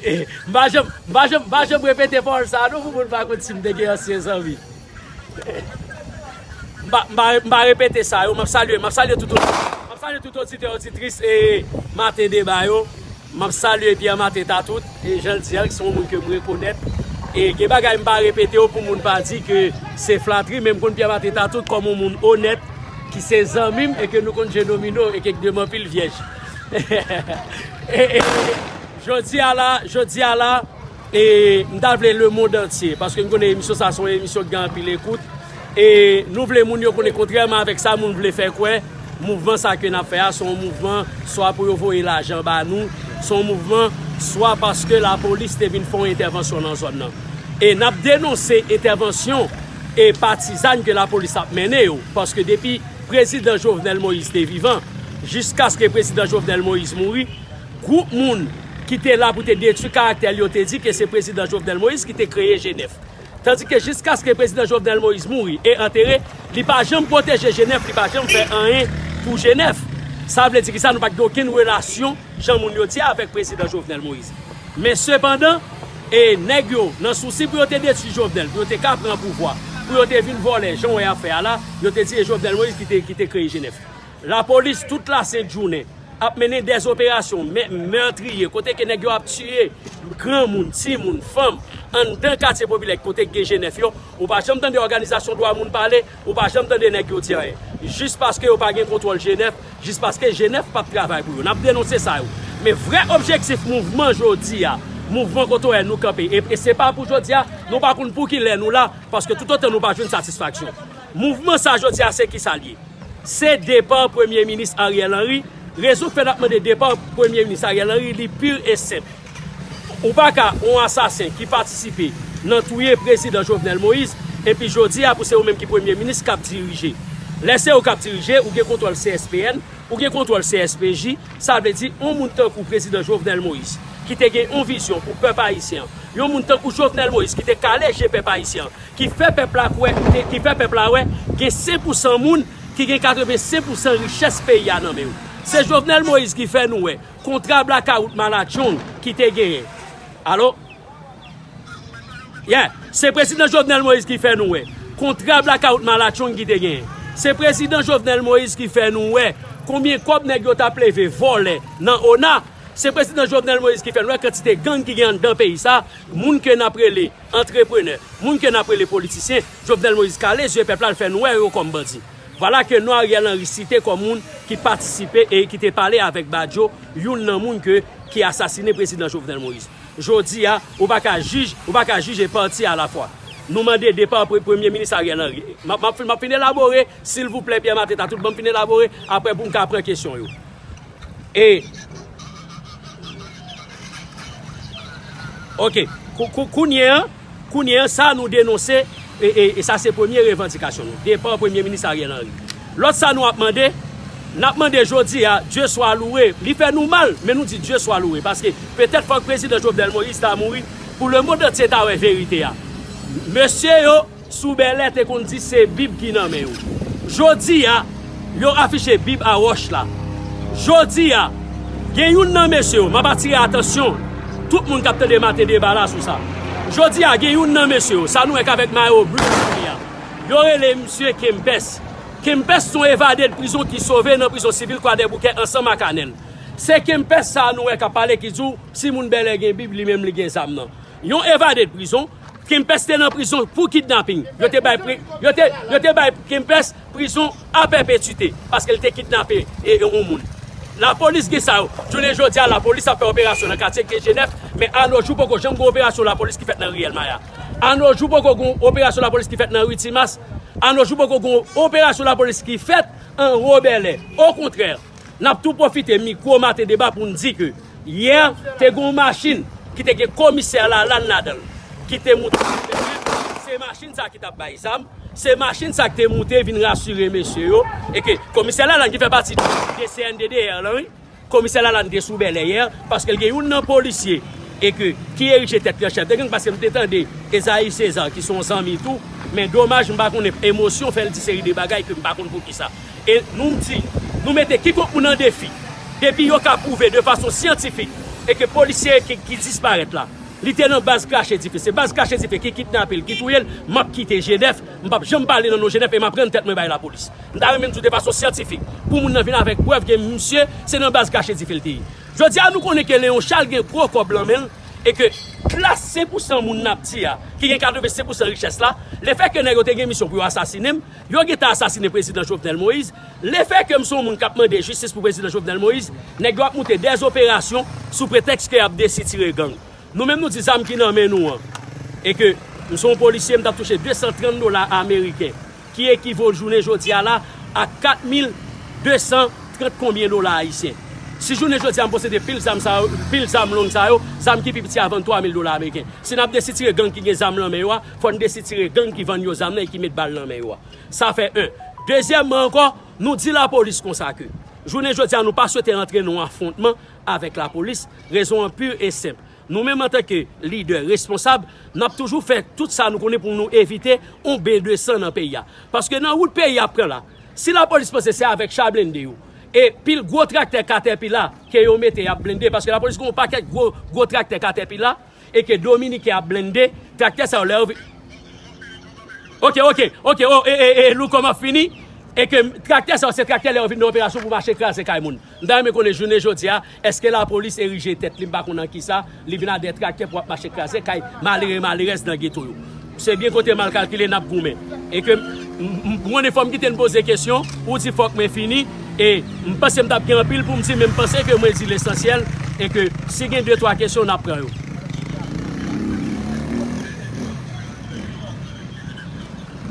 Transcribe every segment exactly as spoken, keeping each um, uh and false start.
M pa janm, m pa janm, m pa janm repete pawòl sa a non, pou moun pa konn si m te gen ansyen zanmi. M pa, m pa, m pa repete sa yo, m ap salye, m ap salye tout, m ap salye tout oditè, oditris e Maten Deba yo. M ap salye Pierre Martin Tatout, e jan l di a, se yon moun ke m rekonèt. E gen bagay m pa repete yo pou moun pa di ke se flatri, men m konn Pierre Martin Tatout kòm yon moun onèt, ki se zanmi m, e ke nou konn jwe domino, e ke k de m anpil vyèj. E, e, jodi a la, jodi a la, e, m ta vle lemonn antye, paske m konnen emisyon sa se yon emisyon ki gen anpil ekout, e nou vle moun yo konnen, kontrèman avèk sa moun vle fè kwè, mouvman sa ke n ap fè a, se yon mouvman swa pou yo voye lajan ba nou, se yon mouvman swa paske lapolis te vin fè yon entèvansyon nan zòn nan. E n ap denonse entèvansyon e patizan ke lapolis ap mennen yo, paske depi prezidan Jovenel Moïse te vivan, jiskaske prezidan Jovenel Moïse mouri, gwoup moun ki te la pou te detwi karaktè l yo te di ke se prezidan Jovenel Moïse ki te kreye G nèf. Tandike jiskaske prezidan Jovenel Moïse mouri e antere, li pa janm pwoteje G nèf, li pa janm fè anyen pou G nèf. Sa vle di ki sa? Nou pa t gen okenn relasyon, jan moun yo di a, avèk prezidan Jovenel Moïse. Men sepandan, e nèg yo, nan sousi pou yo te detwi Jovenel, pou yo te ka pran pouvwa, pou yo te vin vòlè, jan w wè y ap fè a la, yo te di e Jovenel Moïse ki te, ki te kreye G nèf. Lapolis, tout lasent jounen, ap mennen dèzoperasyon, mè-, mètriye, kote ke nèg yo ap tiye granmoun, timoun, fanm, anndan katye popilè, kote k gen G nèf yo, ou pa janm tande òganizasyon dwa moun pale, ou pa janm tande nèg yo di anyen. Jis paske yo pa gen kontwòl G nèf, jis paske G nèf p ap travay pou yo. N ap denonse sa yo. Men vrè objektif mouvman jodi a, mouvman kote w wè nou kanpe, e, e se pa pou jodi a, nou pa konn pou ki lè nou la, paske toutotan nou pa jwenn satisfaksyon. Mouvman sa jodi a, se ki sa l ye? Se depa Premye Minis Ariel Henry. Rezon k fè n ap mande depa Premye Minis Ariel Henry, li pur e senp. Ou pa ka yon asasen ki patisipe nan touye prezidan Jovenel Moïse, epi jodi a pou se ou menm ki premye minis k ap dirije. Lè se ou k ap dirije, ou gen kontwòl C S P N, ou gen kontwòl C S P J, sa vle di yon moun tankou prezidan Jovenel Moïse, ki te gen yon vizyon pou pèp ayisyen an, yon moun tankou Jovenel Moïse ki te kale je pèp ayisyen an, ki fè pèp la kwè, ki, ki fè pèp la wè, gen senk pousan moun ki gen katrevensenk pousan richès peyi a nan men yo. Se Jovenel Moïse ki fè nou wè kontra blakawout Malatchong ki te genyen. Alo? Yeah, se prezidan Jovenel Moïse ki fè nou wè kontra blakawout Malatchong ki te genyen. Se prezidan Jovenel Moïse ki fè nou wè konbyen kòb nèg yo t ap leve vòlè nan ona. Se prezidan Jovenel Moïse ki fè nou wè kantite gang ki gen anndan peyi sa, moun ke n ap rele antreprenè, moun ke n ap rele politisyen, Jovenel Moïse kale zye pèp la, l fè nou wè yo kòm bandi. Vwala ke non Ariel Henry site kòm moun ki patisipe e ki te pale avèk Badio, youn nan moun ke, ki asasine prezidan Jovenel Moïse. Jodi a, ou pa ka jij, ou pa ka jije pati alafwa. Nou mande depa pre-, premye minis Ariel Henry. M ap, m ap fin, m ap fin elabore, silvouplè, Pierre Martin Tatout, ban m fin elabore, apre pou m ka pran kesyon yo. E, ok, kou-, kou-, kounye a, kounye a, sa nou denonse, e, e, e sa se premye revandikasyon nou, depa premye minis Ariel Henry. Lòt sa nou ap mande, n ap mande jodi a, Dieu soit loué, li fè nou mal, men nou di Dieu soit loué, paske petèt fòk prezidan Jovenel Moïse ta mouri, pou lemonn antye ta wè verite a. Mesye yo, sou bèlè te konn di se Bib ki nan men yo. Jodi a, yo afiche Bib a wòch la. Jodi a, gen youn nan mesye yo, m ap atire atansyon tout moun k ap tande Maten Deba la sou sa. Jodi a, gen youn nan mesye yo, sa nou wè k avèk mayo blu a, yo rele misye Kempès. Kempès se yon evade de prizon ki sove nan prizon sivil Kwadèboukè ansanm ak Anèl. Se Kempès sa a nou wè k ap pale ki di w, si moun bèlè gen Bib, li menm li gen zam nan. Yon evade de prizon, Kempès te nan prizon pou kidnaping. Yo te bay pri-, yo te, yo te bay Kempès prizon a pèpetite, paske l te kidnape, e, e, yon moun. Lapolis gen sa yo. Jounen jodi a, lapolis ap fè operasyon nan katye K G nèf, men a no jou poko janm gen operasyon lapolis ki fèt nan riyèl Maya. A no jou poko gen operasyon lapolis ki fèt nan ri Timas. A no jou poko gen operasyon lapolis ki fèt anwo bèlè. Okontrè, n ap tou pwofite mikwo Maten Deba pou n di ke yè, te gen yon machin ki te gen komisè Lalanne ladan l, ki te moute. Se machin sa ki t ap bay zam, se machin sa ki te moute vin rasire mesye yo, e ke komisè Lalanne ki fè pati de C N D D R lan, wi. Komisè Lalanne te sou bèlè yè, paske l gen youn nan polisye, e ke, ki erije tèt li an chèf de gang, paske m te tande Esaïe César, ki se yon zanmi tou, men domaj, m pa konnen emosyon fè l di seri de bagay ke m pa konn poukisa. E nou di, nou mete kikonk moun an defi, Depi yo ka pwouve de fason syantifik e ke polisye ki, ki disparèt la, li te nan baz Krache Dife. Se baz Krache Dife ki kidnape l, ki touye l, m ap kite Jenèf. M p ap janm pale nan non Jenèf e m ap rann tèt mwen bay lapolis. M ta renmen m di w de fason syantifik. Pou moun nan vin avèk prèv ke misye, se nan baz Krache Dife l te ye. Jodi a, nou konnen ke Leon Charles gen gwo kòb nan men l e ke klas sen pou san moun n ap di a, ki gen katrevensenk pou san richès la, lefètke nèg yo te gen misyon pou yo asasinen m, yo gentan asasinen prezidan Jovenel Moïse. Lefètke m se yon moun k ap mande jistis pou prezidan Jovenel Moïse, nèg yo ap moute dèzoperasyon sou pretèks ke y ap desitire gang. Nou menm nou di zam ki nan men nou an, e ke m se yon polisye, m t ap touche de san trant dola ameriken, ki ekivo jounen jodi a la a kat mil de san trant konbyen dola ayisyen. Si jounen jodi a m posede pil zam sa yo, pil zam long sa yo, zam ki pi piti a vann twa mil dola ameriken. Si n ap desitire gang ki gen zam nan men yo a, fò n desitire gang ki vann yo zam nan e ki met bal nan men yo a. Sa fè en. Dezyèmman ankò, nou di lapolis konsa ke jounen jodi a nou pa swete antre nan yon afwontman avèk lapolis. Rezon an pi e senp. Nou menm antanke lidè responsab, n ap toujou fè tout sa nou konnen pou nou evite yon ben de san nan peyi a. Paske nan wout peyi ap pran la, si lapolis panse se avèk cha blende yo, e pil gwo traktè Caterpillar ke yo mete y ap blende, paske lapolis gen yon pakèt gwo, gwo traktè Caterpillar, e ke Dominiken ap blende, traktè sa yo lè yo vi-, Ok, ok, ok, oh, e, e, e, Louko, m ap fini. E ke traktè sa yo se traktè lè yo vin nan operasyon pou mache kraze kay moun. M ta renmen konnen jounen jodi a, èske lapolis erije tèt li, m pa konn nan kisa, li vin a de traktè pou ap mache kraze kay malere, malerèz nan geto yo. Se byen kote mal kalkile n ap goumen. E ke m, m, m, m konnen fò m kite n poze kesyon, ou di fòk mwen fini, e m panse m t ap gen anpil pou m di, men m panse ke mwen di lesansyèl, e ke si gen de twa kesyon, n ap pran yo.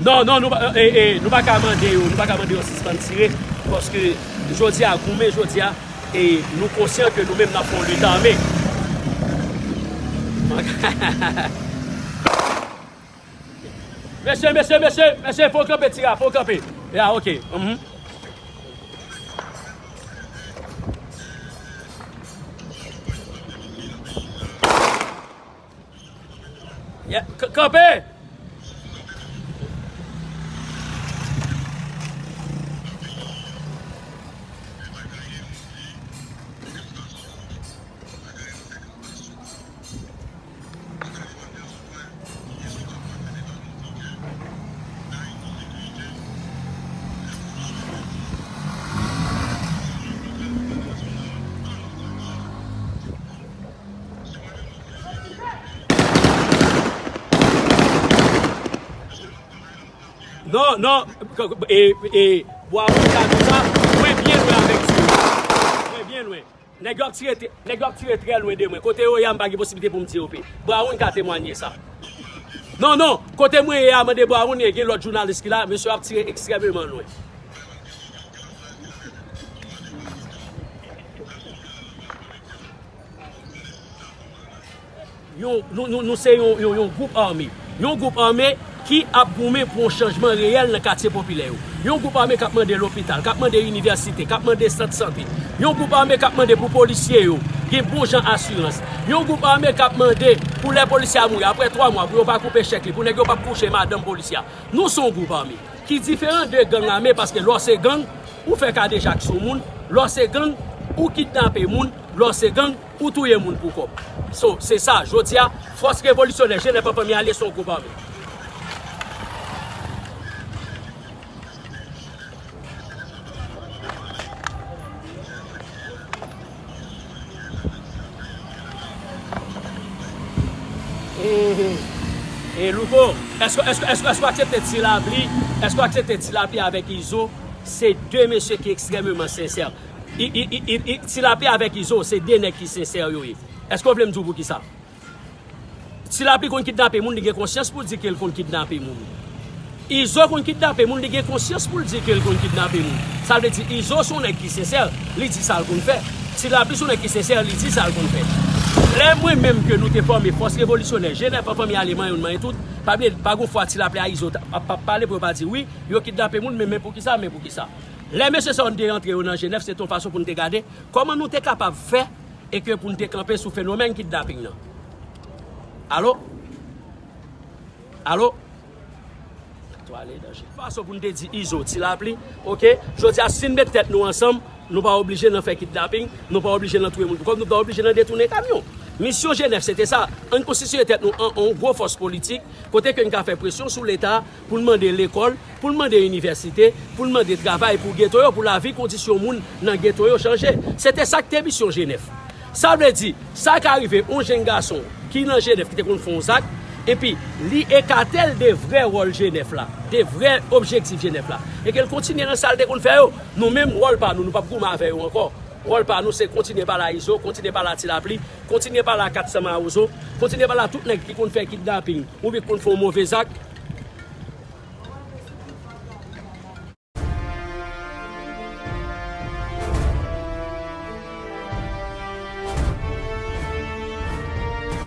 Non, non, nou pa, e, e, nou pa ka mande yo, nou pa ka mande yo sispann tire, paske jodi a, goumen jodi a, e nou konsyan ke nou menm n ap fè yon lit ame. Mesye, mesye, mesye, mesye, fò w kanpe, tira, fò w kanpe. Ya, ok. Mhm. Ya, k-, kanpe! Non, non, e, e, bwa moun ka di sa, mwen byen lwen avèk zye. Mwen byen lwen. Nèg yo ap tire, nèg yo ap tire trè lwen de mwen. Kote yo ye a, m pa gen posiblite pou m di yo pe. Brown ka temwanye sa. Non, non, kote mwen ye a, mande Brown, e gen lòt jounalis ki la, mesye ap tire ekstrèmeman lwen. Yon, nou, nou, nou se yon, yon, yon gwoup ame. Yon gwoup ame ki ap goumen pou yon chanjman reyèl nan katye popilè yo. Yon gwoup ame k ap mande lopital, k ap mande inivèsite, k ap mande sant sante. Yon gwoup ame k ap mande pou polisye yo gen bon jan asirans. Yon gwoup ame k ap mande pou lè polisye a mouri, apre twa mwa, pou yo pa koupe chèk li, pou nèg yo p ap kouche madanm polisye a. Nou se yon gwoup ame ki diferan de gang ame, paske lè w se gang, ou fè kadejak sou moun, lè w se gang, ou kidnape moun, lè w se gang, ou touye moun pou kòb. So, se sa, jodi a, Fòs Revolisyonè Jenèf an Fanmi Alye se yon gwoup ame. Mhm. E Louko, èske, èske, èske, èske w aksepte Ti Lapli, èske w aksepte Ti Lapli avèk Izo se de mesye ki ekstrèmeman sensè? I, i, i, i, i, Ti Lapli avèk Izo se de nèg ki sensè yo ye. Èske w vle m di w poukisa? Ti Lapli konn kidnape moun, li gen konsyans pou l di ke l konn kidnape moun. Izo konn kidnape moun, li gen konsyans pou l di ke l konn kidnape moun. Sa vle di Izo se yon nèg ki sensè, li di sa l konn fè. Ti Lapli se yon nèg ki sensè, li di sa l konn fè. Lè mwen menm ke nou te fòme Fòs Revolisyonè Jenèf an Fanmi Alye, manyen youn manyen tout, pa bliye, pa gon fwa Ti Lapli a Izo t ap, ap, ap pale pou yo pa di wi, yo kidnape moun, men, men poukisa, men poukisa. Lè mesye sa yo n te rantre yo nan Jenèf, se te yon fason pou n te gade kòman nou te kapab fè e ke pou n te kanpe sou fenomèn kidnaping nan. Alo? Alo? Fason pou n te di Izo, Ti Lapli, oke? Jodi a, si n met tèt nou ansanm, Nou pa oblije nan fè kidnaping, nou pa oblije nan touye moun pou kòb, nou pa oblije nan detounen kamyon. Misyon G nèf se te sa, ann konstitiye tèt nou an yon gwo fòs politik, kote ke n ka fè presyon sou Leta pou l mande lekòl, pou l mande inivèsite, pou l mande travay pou geto yo, pou lavi kondisyon moun nan geto yo chanje. Se te sa k te misyon G nèf. Sa vle di, sa ka rive yon jenn gason ki nan G nèf ki te konn fè yon zak, epi li ekate l de vrè wòl G nèf la, de vrè objektif G nèf la, e ke l kontinye nan sa l te konn fè yo. Nou menm, wòl pa nou, nou p ap goumen avè yo ankò. Wòl pa nou se kontinye pale a Izo, kontinye pale a Ti Lapli, kontinye pale a kat san Mawozo, kontinye pale a tout nèg ki konn fè kidnaping oubyen ki konn fè yon move zak.